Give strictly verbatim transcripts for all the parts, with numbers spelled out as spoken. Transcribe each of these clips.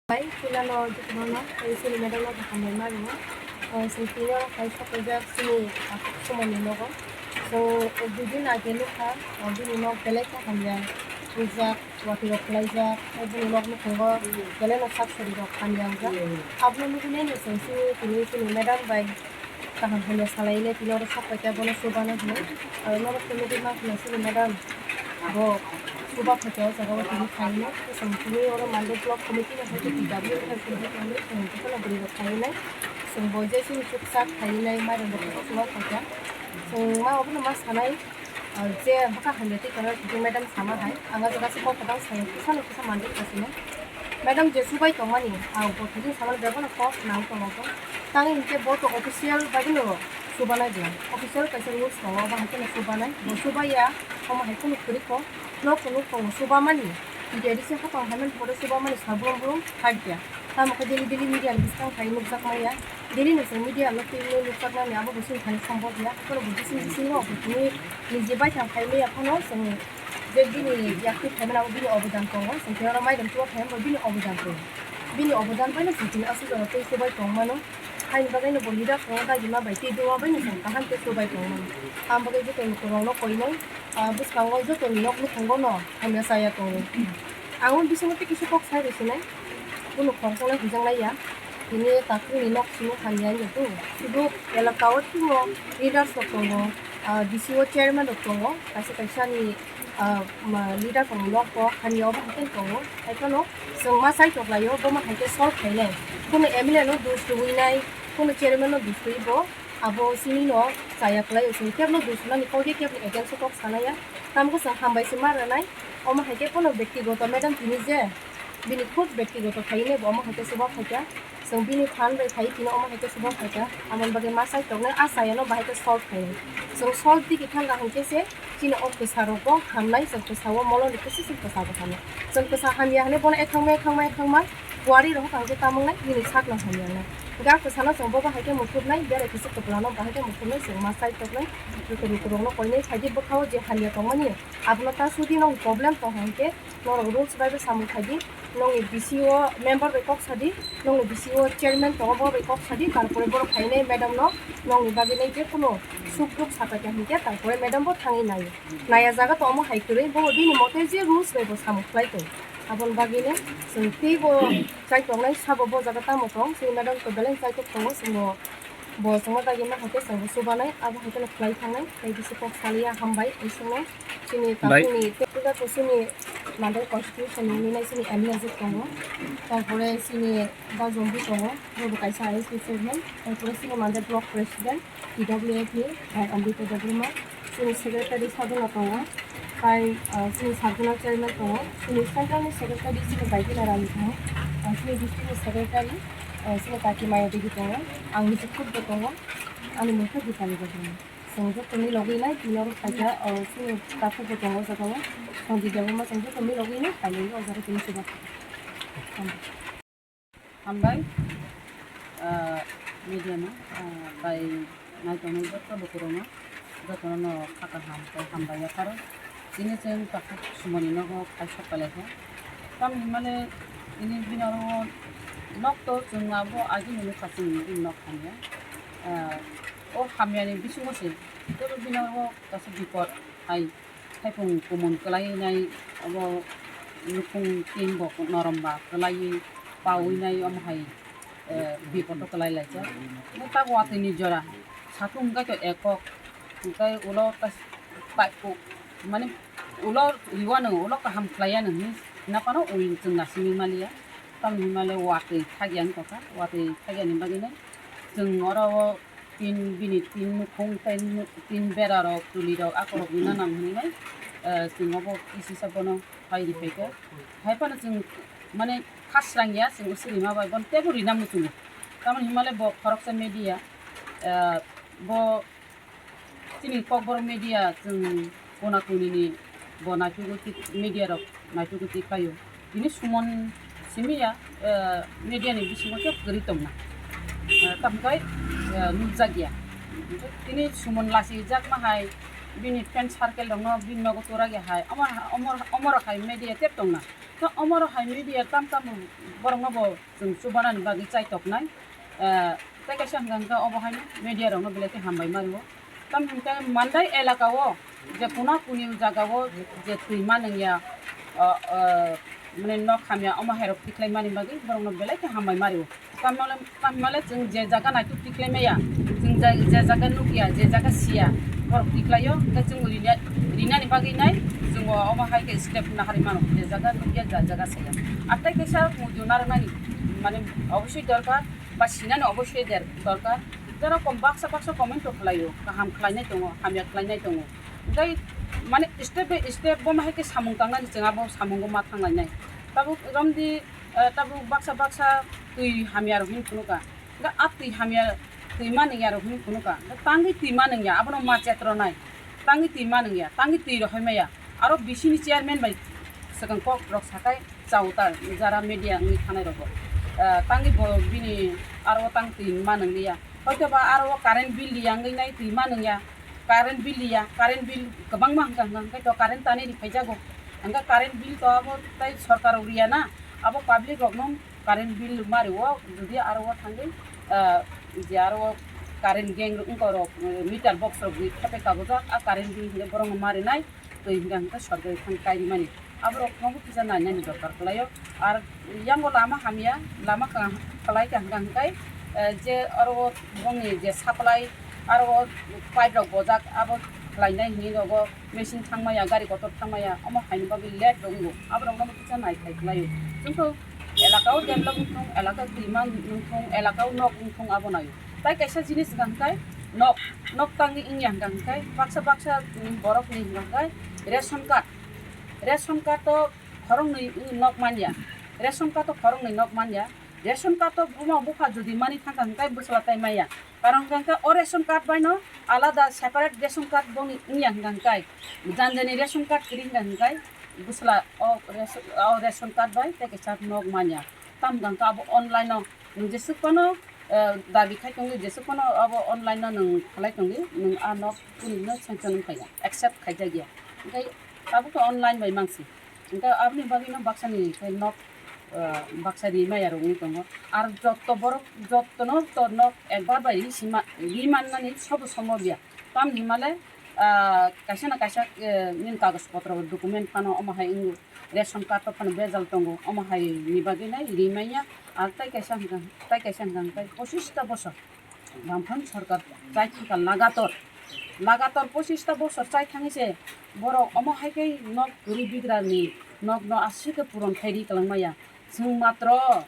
Bai, chwla no jotono no, tei chini madam no kaham bai ma rwngo. Tei chwng tini o khai sok kaijak chini takhuk sumoni nogo. Chwng dui din age nukha, o bini nok belai khe hamya rijak, watwi rok khlaijak, tei bini nok nukhungo belai no sak sari rok hamya wngjak. Abono nugwi nai no chwng chini tini chini madam bai kaham hamya salai le tini oro sok pai khe bono chubana hinwi. Aro norok khe nugwi mankha chini madam bo chuba phaikhe o jaga o tini khainai. Chwng tini oro Mandai block committee no hai khe T W F hai khe tini chwng jotono bwrwi rok khainai. Chwng bo je chini chukchak khainai mairum rok khe kochwlao phaikha. Chwng ma obono ma sanai, ah, je bwkha hamya twi tongo tini madam sama hai. Ang o jaga se kok kwtal sai kisa no kisa manjak kha sino. Madam je chubai tongmani, ang bo thaichung samani bebono kok nang tongo. Tang hinkhe bo to official bai no chubanai bwla. Official kaisa rules tongo, abo hai kheno chubanai. Bo chubaiya, omo hai kheno kwrwi kho. Nok to nuk tongo chubamani. Media risi hapang hai mani pore chubamani sabrum brum khaikya. Tamo khe daily daily media ni bwskang khai nukjak maya. Daily no chwng media no twi nukjak nani abo bo chini thani sombok ya. Kheno bo bising bising no bo tini niji bai thang khai maya phano chwng je bini yakti phaimani abo bini obodan tongo, chwng tini oro mairum chuba phaimani bo bini obodan tongo. Bini obodan bai no chwng tini aswk jora tei chubai tongmano. Haini bagwi no bo leader tongo, dagima bai tei duma bai no chwng kaham khe chubai tongmano. Ang bagwi joto lukurok no koinai, ah, bwskango joto ni nok nukhungo no hamya chaya tongo. Ang o bisingo tei kisa kok sai rw sinai, kunu khoroksa no hwnjaknai ya. Tini takhukni nok simi hamya wngya tongo. Sudu elaka o timo leaders rok tongo, ah, D C O chairman rok tongo, kaisa kaisa ni, ah, ma, leader rok ni nok bo hamya obo hai khe tongo. Hai phano chwng ma chai tok lai o, bo ma hai khe solve khainai. Kunu M L A no dus rwui nai, kunu chairman no dus rwui bo abo simi no chaya kwlai o, chwng kebo no dus rwnani kok ya, kebo ni against o kok sanai ya. Tamo khe chwng hambai se ma rwnai, omo hai khe bono bektigoto madam tini je bini khud bektigoto khainai bo omo hai khe chuba phaikha. Chwng bini phan bai phai tini omo hai khe chuba phaikha. Amoni bagwi ma chai toknai, a chayano bahai khe solve khainai. Chwng solve digi thangkha hinkhe se chini o kwsa rok bo hamnai, chwng kwsa o molo ni kisi chwng kwsa bo hamnai. Chwng kwsa hamya hinwi bono ekhangma, ekhangma, ekhangma kuari rok hwnkha hinkhe tamo wngnai, nini sakno hamya wngnai. Ga kwsano chwng bobo hai khe muthubnai, berai kisi kwplano bahai khe muthubnai, chwng ma chai toknai, lukurok no koinai phaidi bwkha o je hamya tongmani, abono ta sudi no problem tong hinkhe, norok rules bai bo samung khai di, nongni B C O member bai kok sa di, nongni B C O chairman tongo bo bai kok sa di, tarpore borok phainai madam no nongni bagwi nai je kunu suk duk sa paikha hinkhe tarpore madam bo thangwi naio. Naya jaga to omo hai kwrwi bo bini mote je rules bai bo samung khlai tong. Aboni bagwi no chwng tei bo chai tongnai sabo bo jaga tamo tong, chini madam to belai chai tok tongo, chwng bo Bo chwngno dagi ma hai khe chwngno chubanai, abo hai kheno khlai thangnai, tei bisi kok saliya hambai, bisingno chini Bai. Takhukni tei puja kusuni mandai constitution ni minai chini M L A je tongo, tarpore chini Da Jombi tongo, bobo kaisa I S P chairman, tarpore chini mandai block president, T W F ni, Bhai Ambedkar Debbarma, chini secretary Sadhana tongo, tai, ah, chini Sadhana chairman tongo, chini central ni secretary chini Baikila Rani tongo, ah, chini district ni secretary, ah, chini Kaki Maya Devi tongo, ang niji khud bo tongo, ani mung khe Dipali Debbarma. Chwng joto milogwi nai, tini oro phaikha, ah, chini takhuk bo tongo o jaga o, Sanjit Debbarma, chwng joto milogwi nai, phainai o jaga tini chuba. Hambai, ah, media no, ah, bai naitongnai joto lukurokno, jotono no kha kaham tei hambai yapharo. Chini chwng takhuk sumoni nogo khai sok pailaikha. Tamni hwnmale tini bini oro nok to chwng abo agini nukha chwng bini nok hamya. Ah, o hamyani bisingo se teibo bini oro kaisa bipot hai. Thaipung kumun kwlainai, abo nukhung tin bo norom ba kwlaiwi pawi nai, omo hai, eh, bipodo kwlai laijak. Omo tak watwi ni jora, satung hwnkhe to ekok, hwnkhe ulo ta-, ta-, mane ulo riwano ulo kaham khlaiya nw hinwi hwnna phano ui chwng naisingwi maliya. Tamni hwnmale watwi thakya wngkha, watwi thakyani bagwino chwng oro o tin, bini tin nukhung tei tin berarok, tulirok, akorok rina nang hwnwi, eh, chwng obo kisisa bono phai riphaikha. Hai phano chwng, mane, khasrangya, chwng usirima bai bono teibo rina muchungo. Tamoni hwnmale bo khoroksa media, eh, bo Chini Kokborok media chwng kona kunini bo naitugwi media rok naitugwi khlaio. Tini sumon simiya, eh, media ni bisingo khe kwrwi tongna. Eh, tamkhai, eh, nukjakya. Tini sumon lasi jakma hai bini friend circle rokno bini nogo choragya hai. Omo, omo, omorok hai media tep tongna. To omorok hai media tam tam borokno bo chwng chubanani bagwi chaitoknai. Eh, tei kaisa hwnkha hwnkha obo haino media rokno belai khe hambai mano. Tamo hwnkhe Mandai elaka o je kuna kuni jaga o je twi manwngya, o, o, mane nok hamya omo hairok tikhlai mani bagwi borokno belai khe hambai mano. Tamole, tamole chwng je jaga naituk tikhlai maya, chwng je, je jaga nukya, je jaga siya, borok tikhlaio, hwnkhe chwng rina, rinani bagwi nai chwng omo hai khe step naharwi mano, je jaga nukya, je jaga siya. Ar tei kaisa muitu narwknani mane obosoi dorkar. Ba sinani oboisoi der-, dorkar. Jora kom baksa baksa comment to khlaio, kaham khlainai tongo, hamya khlainai tongo. Tei mane step by step bo ma hai khe samung tangnani chwng abo samungo ma thanglainai. Tabuk romdi, eh, tabuk baksa baksa twi hamya rok hwnwi phunukha. Hwnkhe a twi hamya, twi manwngya rok hwnwi phunukha. Hwnkhe tangwi twi manwngya, abono ma chetronai. Tangwi twi manwngya, tangwi twi rohoi maya. Aro bisini chairman bai swkang kok rok sakai. Chao ta jara media wngwi thanai rogo. Ah, tangwi bo bini aro tang twi ma nang liya. Hoito ba aro current bill liya wngwi nai twi ma nang ya. Current bill liya, current bill kwbangma hwnkha hwnkha hwnkhe to current tani ri phaijago. Hwnkha current bill to abo tai sorkar rok riya na, abo public rokno current bill ma rio, jodi aro o thangwi, ah, je aro current gang wngkha rok, meter box rok ri thepe kabujak, a current bill hwnkhe borokno ma rinai. Twi hwnkha hwnkhe sorkari thang kairimani. Aborok phano kisa nainani dorkar kwlaio. Ar yango lama hamya, lama ka-, kwlai ka hwnkha hwnkhe, eh, je oro bongni je supply, aro pipe rok bojak, abo khlainai hinwi nogo machine thangmaya, gari kotor thangmaya, omo haini bagwi late rok wngo. Aborokno bo kisa naikhai kwlaio. Chwngkhe elaka o develop wngthung, elaka o twima wngthung, elaka o nok wngthung, abo naio. Tai kaisa jinis hwnkha hwnkhe nok, nok tangwi wngya hwnkha hwnkhe baksa baksa borokni hwnkha hwnkhe ration card, ration card o khoroknwi nok manya, ration card o khoroknwi nok manya, ration card o buma bupha jodi mani thangkha hwnkhe bwsla tai maya, karon hwnkha hwnkhe o ration card bai no alada separate ration card boni wngya hwnkha hwnkhe janjani ration card kwrwi hwnkha hwnkhe bwsla o ration, o ration card bai tei kaisa nok manya. Tamo hwnkha hwnkhe abo online o nwng jeswk phano, eh, dabi khai tongdi, jeswk phano abo online no nwng khlai tongdi, nwng a nok kunui no sanction wng phaiya, accept khaijakya. Hwnkhe tabuk to online bai mangsi. Hwnkhe aboni bagwi no baksa ni khe nok, eh, baksa ri maya rok wngwi tongo. Ar jotto borok, jotto no to nok ekbar bai ri sima, ri mannani sobo sombob ya. Tamni hwnmale, ah, kaisa na kaisa, eh, nini kagoj potro document phano omo hai wngo, ration card rok phano bejal tongo, omo hai ni bagwi nai ri manya. Ar tai kaisa hwnkha, tai kaisa hwnkha hwnkhe pochista bosor Bamphang sorkar chai thangkha lagator, lagator pochista bosor chai thangwi se borok omo hai khe nok kwrwi bigrani nokno aswk khe puron khai ri kwlangmaya. Chwng matro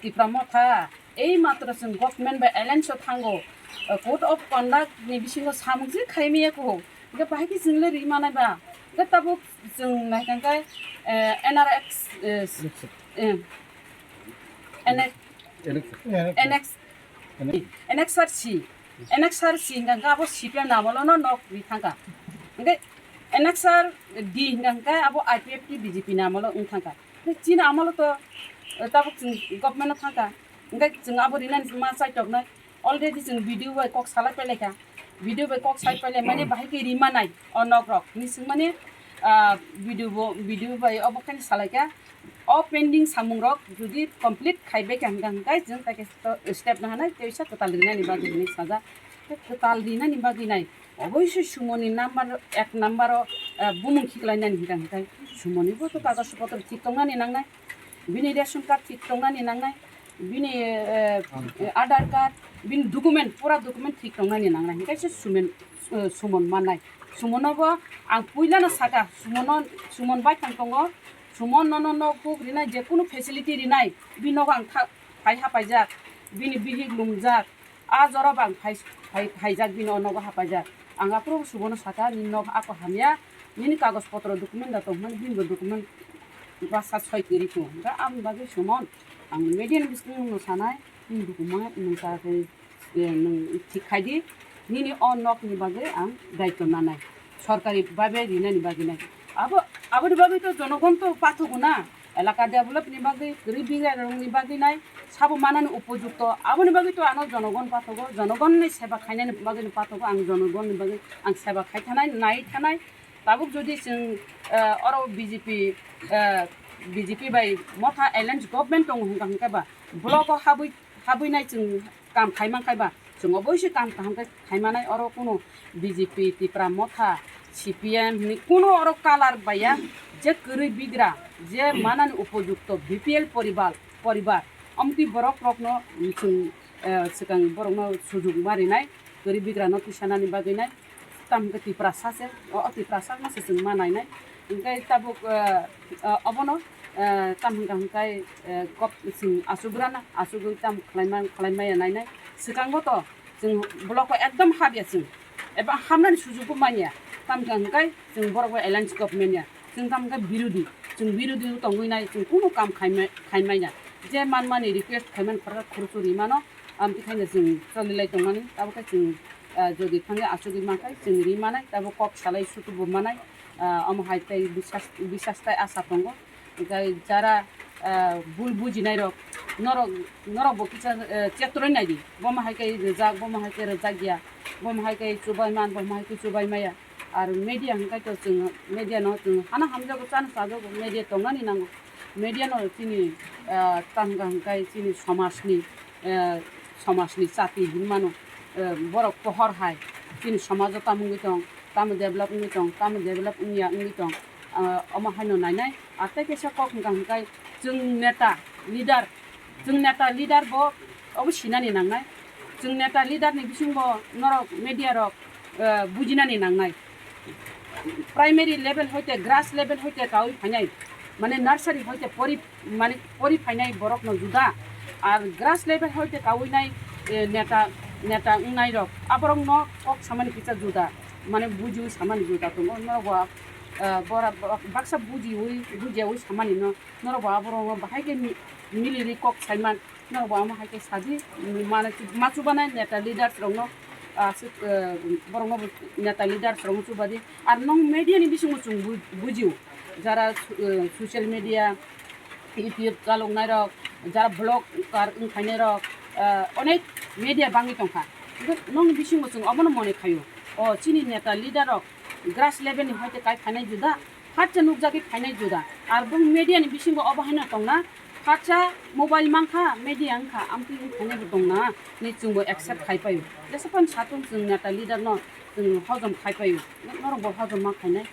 Tipra Motha, ei matro chwng government bai alliance o thango, eh, code of conduct ni bisingo samung se khai maya kho. Hwnkhe bahai khe chwng le ri manai ba? Hwnkhe tabuk chwng nai kha khe, eh, N R X, eh, eh, N X, N X, N X R C, N X R C hwnkha khe abo C P M ni amolo no nok ri thangkha. Hwnkhe N X R D hwnkha khe abo I P F T B J P ni amolo wng thangkha. Chini amolo to, eh, tabuk chwng government o thangkha, hwnkhe chwng abo rinani ma chaitoknai. Already chwng B D O bai kok salai pailaikha, B D O bai kok sai pailai mani bahai khe rimanai o nok rok hinwi swngmani, ah, B D O bo, B D O bai obo khe salaikha. O pending samung rok jodi complete khaibai kha hwnkha hwnkhe chwng tai khe step nahanai teisa kwtal rinani bagwi hinwi sajak. Tei kwtal rinani bagwi nai. Oboisoi sumoni number ek number o, eh, bumung khiklainani hwnkha hwnkhe sumoni bo to kagoj potro thik tongnani nangnai, bini ration card thik tongnani nangnai, bini, eh, Aadhaar card, bini document, pura document thik tongnani nangnai hwnkhe se sumen, eh, sumon mannai. Sumono bo ang puilano saka, sumono, sumon baithang tongo, Suman nono nok buk rinai, je kunu facility rinai, bini nogo ang tha-, phai hapaijak, bini bihik lumjak, a jora bo ang phai, phai, phaijak, bini o nogo hapaijak. Ang aphuru Subono saka, nini nok ako hamya, nini kagoj potro document da tongmani, bini bo document basa soi kwrwi tongo. Hwnkhe aboni bagwi Suman, ang media ni bisingtwi nwngno sanai, nini document nwng ta khe, eh, nwng thik khai di, nini o nok ni bagwi ang daityo nanai, sorkari babe rinani bagwi nai. Abo, aboni bagwi to jonogon to pathogo na, elaka develop ni bagwi, kwrwi bigra rok ni bagwi nai, sabo manani upojukto, aboni bagwi to ano jonogon pathogo, jonogon ni seba khainani bagwi no pathogo, ang jonogon ni bagwi ang seba khai thanai, nai thanai. Tabuk jodi chwng, eh, oro B J P, eh, B J P bai motha alliance government tongo hwnkha hwnkhe ba block o habwi, habwi nai chwng kam khai man khai ba, chwng oboise kam kaham khe khai manai. Oro kuno B J P, Tipra Motha, C P M hinwi kuno oro color baiya, je kwrwi bigra, je manani upojukto B P L poribar, poribar, amtwi borok rokno chwng, eh, swkang borokno sujuk ma rinai, kwrwi bigrano tisanani bagwi nai. Tamo hwnkhe Tiprasa se, o, o Tiprasa no se chwng ma nainai. Hwnkhe tabuk, eh, eh, obono, eh, tamo hwnkha hwnkhe, eh, kok chwng achugrana, achugwi tamo khlaima, khlaimaya nainai. Swkango to chwng block o ekdom habya chwng, eba hamnani sujuk bo manya. Tamo hwnkha hwnkhe chwng borok bai alliance government ya. Chwng tamo hwnkhe birodi, chwng birodi o tongwi nai, chwng kunu kam khaimai-, khaimaya. Je manmani request khaimani khoroksa khoroksa rimano, amtwi khaino chwng cholilai tongmani. Tabukhe chwng, ah, jodi thangwi achugwi mankhai chwng ri manai, tabuk kok salai sutubo manai, ah, omo hai tei bisas, bisas tai asa tongo. Hwnkhe jara, ah, bul bujinai rok, norok, norok bo kisa, eh, check toroi naidi, bomo hai khe rijak, bomo hai khe rijak ya, bomo hai khe chubai man, bomo hai khe chubai maya. Ar media hwnkhe to chwng media no chwng hana hamjago, chana chajago, media tongnani nango. Media no chini, ah, tamo hwnkha hwnkhe chini somajni, eh, somajni chati hinmano, eh, borok pohor hai chini somajo tamo wngwi tong, tamo develop wngwi tong, tamo develop wngya wngwi tong, ah, omo haino nainai. Ar tei kaisa kok hwnkha hwnkhe chwng neta, leader, chwng neta, leader bo obo sinani nangnai. Chwng neta, leader ni bisingo norok media rok, eh, bujinani nangnai. Primary level hoite, grass level hoite kaui phainai, mane nursery hoite pori, mane pori phainai borok no juda, ar grass level hoite kaui nai, eh, neta, neta wngnai rok, aborok no kok samani kisa juda, mane bujiui samani juda tongo. Norok bo, eh, bora, baksa bujiui, bujiyaui samani no, norok bo aborok no bahai khe mi-, miliri kok saiman. Norok bo omo hai khe sadi, mane ma chubanai neta leaders rokno, ah, borokno neta leaders rokno chubadi. Ar nwng media ni bisingo chwng bu-, bujio, jara, eh, social media, YouTube chaloknai rok, jara vlogger wngkhainai rok, eh, onek media bangwi tongkha. Nwng bisingo chwng omono mone khaio, o chini neta leader rok grass level ni hoite kai phainai juda, phatsa nukjagwi phainai juda. Ar bong media ni bisingo obo haino tongna, phatsa mobile mankha, media wngkha, amtwi wngkhainai bo tongna, ni chwngbo accept khai paio. Jesaphano satung chwng neta leader no chwng hojom khai paio. Norok bo hojom ma khainai,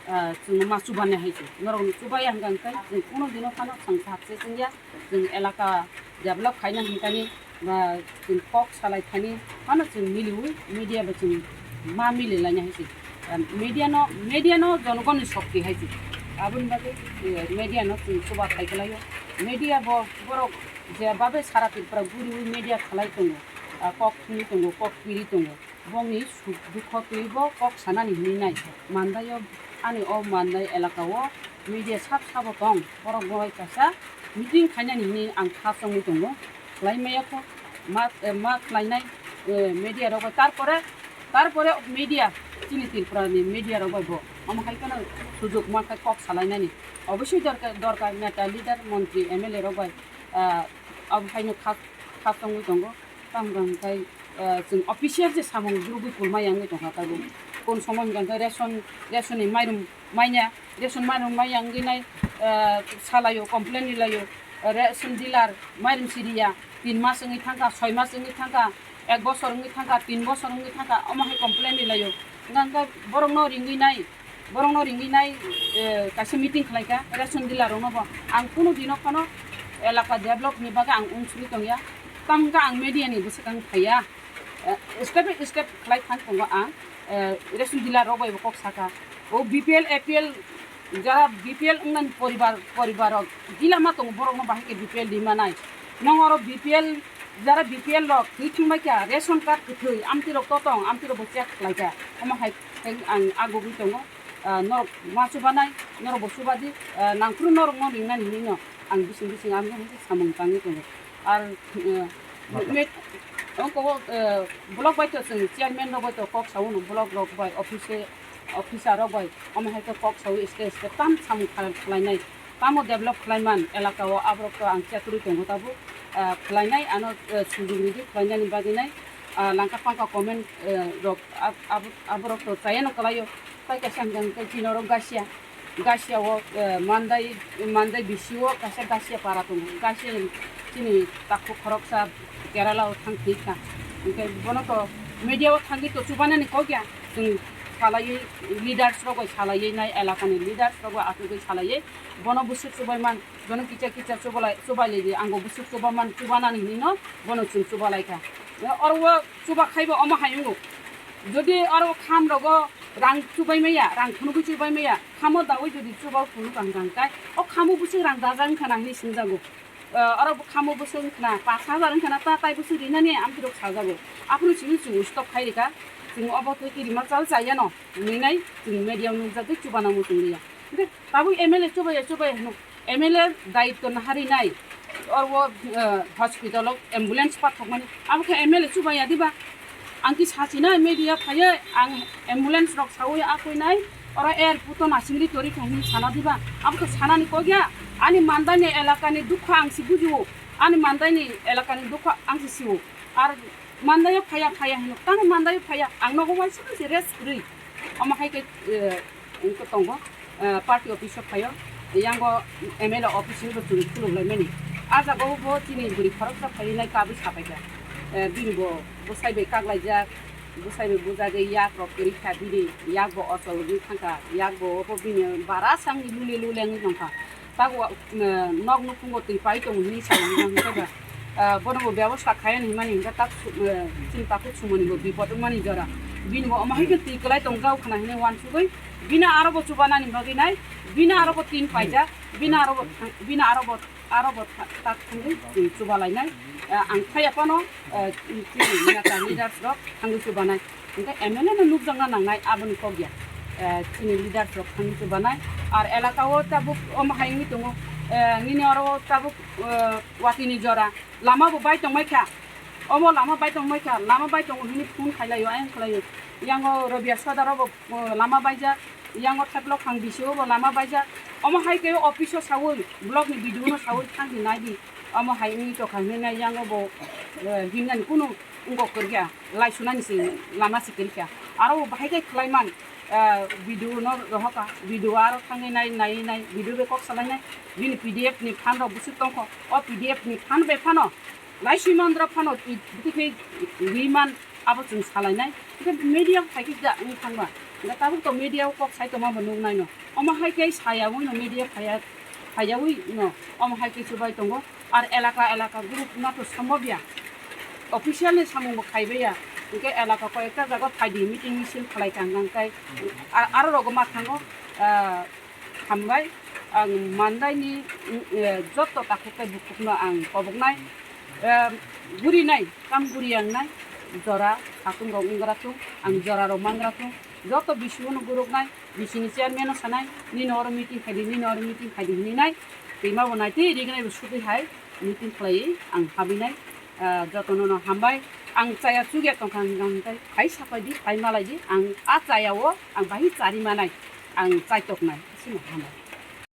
ah, chwngno ma chubanai hai se. Norok no chubaya hwnkha hwnkhe chwng kuno dino phano chwng sakse chwngya. Chwng elaka develop khaina hwnkani ba chwng kok salai thani phano chwng miliwi media bo chwng ma mili laina hai se. Media no, media no jonogonni shokti hai se. Aboni bagwi, eh, media no chwng chuba khai kwlaio. Media bo borok je babe sara Tripura guriwi media khalai tongo, ah, kok thumwi tongo, kok piri tongo. Bongni suk dukho twibo kok sanani hinwi nai. Mandai o, ani o Mandai elaka o media sak sabo tong, borok bo bai kaisa meeting khainani hinwi ang kha chongwi tongo. Khlai maya kho, ma, eh, ma khlainai, eh, media rok bai. Tarpore, tarpore media, chini Tripura ni media rok bai bo omo hai kheno sujuk ma khai kok salainani. Obosoi dorkar, dorkar neta, leader, montri, M L A rok bai, ah, abo haino kha, kha chongwi tongo. Tamo hwnkha hwnkhe, eh, chwng official je samung drugwi kulma yangwi tongkha tabuk. Kon somoy hwnkha hwnkhe ration, ration ni mairum manya, ration mairum manya wngwi nai, eh, salaio, complain rilaio, ration dealer mairum siriya, tin mas wngwi thangkha, soi mas wngwi thangkha, ek bosor wngwi thangkha, tin bosor wngwi thangkha, omo hai complain rilaio. Hwnkha hwnkhe borokno ringwi nai, borokno ringwi nai, eh, kaisa meeting khlaikha ration dealer rokno bo. Ang kunu dino phano elaka develop ni bagwi ang unsuri tongya. Tamo hwnkhe ang media ni bwswkang phaiya. Eh, step by step khlai thang tongo ang. Eh, ration dealer rok bai bo kok saka. O B P L, A P L jara B P L wngnani poribar, poribar rok gila ma tongo, borok no bahai khe B P L di manai. Nong oro B P L, jara B P L rok twi thwng bai kha, ration card kwthwi, amtwi rok to tong, amtwi rok bo check khlai kha. Omo hai khe ang agugwi tongo. Ah, norok ma chubanai, norok bo chubadi, ah, nangphuru norok no ringnani hinwi no ang bising bising ang samung tangwi tongo. Ar, eh, me-, ongko, eh, block bai to chwng chairman rok bai to kok sao no, block rok bai, office, officer rok bai, omo hai khe kok sao stage stage tam samung khlai-, khlainai, tamo develop khlaiman elaka o aborok to ang chaturwi tongo tabuk, eh, khlainai ano, eh, sujug ridi khlainani bagwi nai, ah, langka phangka comment, eh, rok ab-, ab-, aborok to chayano kwlaio, tai kaisa hwnkhe chini oro gasia. Gasia o, eh, Mandai, Mandai bisi o kaisa Gasia para tongo. Gasia chini takhuk khoroksa Kerala o thang thwi kha. Hwnkhe bono to media o thangwi to chubanani kok ya. Chwng salaiwi leaders rok bai salaiwi nai, elaka ni leaders rok bai achugwi salaiwi bono bwswk chubai man, bono kicha kicha chubalai, chubai lai di, ang bo bwswk chuba man, chubanani hinwi no bono chwng chuba lai kha. Oro o chuba khai bo omo hai wngo. Jodi oro kham rogo rang chubai maya, rang phunugwi chubai maya, khamo dawi jodi chuba phunuk ang jang kai, o khamo bwswk rang dajak wngkha na hinwi swngjago. Eh, oro bo khamo bwswk wngkha na, pash hajar wngkha na, ta tai bwswk rinani amtwrok sajago. Aphuru chini chwng stop khai rikha, chwng obo twi kiri ma chal chayano, hinwi nai chwng media o nukjagwi chuba nangmo chwng liya. Hwnkhe tabuk M L A chubaya chubaya hino. M L A daitto naharinai, oro, eh, hospital o ambulance pathokmani, abo khe M L A chubaya diba? Ang khe sachina media phaiwi ang ambulance rok sawi akwinai, oro airport o nasingri tori kha hinwi sana diba? Abo khe sanani kok ya, ani Mandai ni elaka ni dukha ang se bujio, ani Mandai ni elaka ni dukha ang se sio, ar Mandai o phaiya phaiya hino, tamo Mandai o phaiya, ang nogo waisa se rest kwrwi, omo hai khe, eh, wngkhe tongo, eh, party office o phaio, yango M L A office ni bo chwng khuluk laimani. A jaga o bo chini bwrwi khoroksa phaiwi nai kabwi sapai kha. Eh, bini bo bwsai bai kak laijak, bwsai bai bujagwi yak rok kwrwi kha bini, yak bo ochol wngwi thang kha, yak bo obo bini bara se wngwi lule lule wngwi tong kha. Tago, eh, nok nukhungo twi pai tongo hinwi sa wngkha ba. Ah, bono bo bebosta khayan hinmani hinkhe tak su-, eh, chini takhuk sumoni bo bipot wngmani jora. Bini bo omo hai khe twi kwlai tongjao khna hinwi uansugwi bini aro bo chubanani bagwi nai, bini aro bo tin paijak, bini aro bo thang-, bini aro bo, aro bo tha-, tak thangwi twi chuba lainai. Eh, ang phaiya phano, eh, chini neta leaders rok thangwi chubanai. Hinkhe M L A no nukjakna nangnai aboni kok ya. Eh, chini leaders rok thangwi chubanai. Ar elaka o tabuk omo hai wngwi tongo. Eh, nini oro tabuk, eh, watini jora. Lama bo bai tongmai kha. Omo lama bai tongmai kha. Lama bai tongo hini phone khailai o, ayang khlai o. Yango Robia Sodar o bo, eh, lama baijak. Yango Theplok Khang bisi o bo lama baijak. Omo hai khe office o sawi, block ni B D O no sawi thang di nai di. Omo hai wngwi tokha hinwi nai yango bo, eh, himnani kunu wngkok kwrwkya, lai sunani se lama se kwrwkya. Aro bo bahai khe khlai man, eh, B D O no rohorkha, B D O aro thangwi nai, naiwi nai, B D O bai kok salainai, bini P D F ni fund rok bwswk tongkho, o P D F ni fund bai phano, lai swi mandra phano, i-, twi khe ri man, abo chwng salainai. Hwnkhe media phai khe da wng thangma, hwnkhe tabuk to media o kok sai tongma bo nuknai no. Omo hai khe sayaui no media phaiya, phaiyaui no, omo hai khe chubai tongo. Ar elaka elaka group no to sombobya. Official ni samung bo khaibaiya. Hwnkhe elaka koi ekta jaga phaidi meeting misil khlai kha hwnkhe a-, aro rogo ma thango, ah, hambai. Ang Mandai ni, eh, joto takhuk tei bukhuk no ang koboknai, eh, gurinai, kam guriyangnai, jora satung rok wnggra thung, ang jora rok mangra thung, joto bisi o no guruknai. Bisini chairman no sanai, nini oro meeting khaidi, nini oro meeting khaidi hinwi nai. Twima bo naitwi rignai bo sugwi hai meeting khlaiwi ang habinai. Ah, jotono no hambai. Ang chaya chugya tongkha hwnkha hwnkhe hai sapai di, hai malai di. Ang a chaya o ang bahai chari manai. Ang chaitoknai. Sino hambai.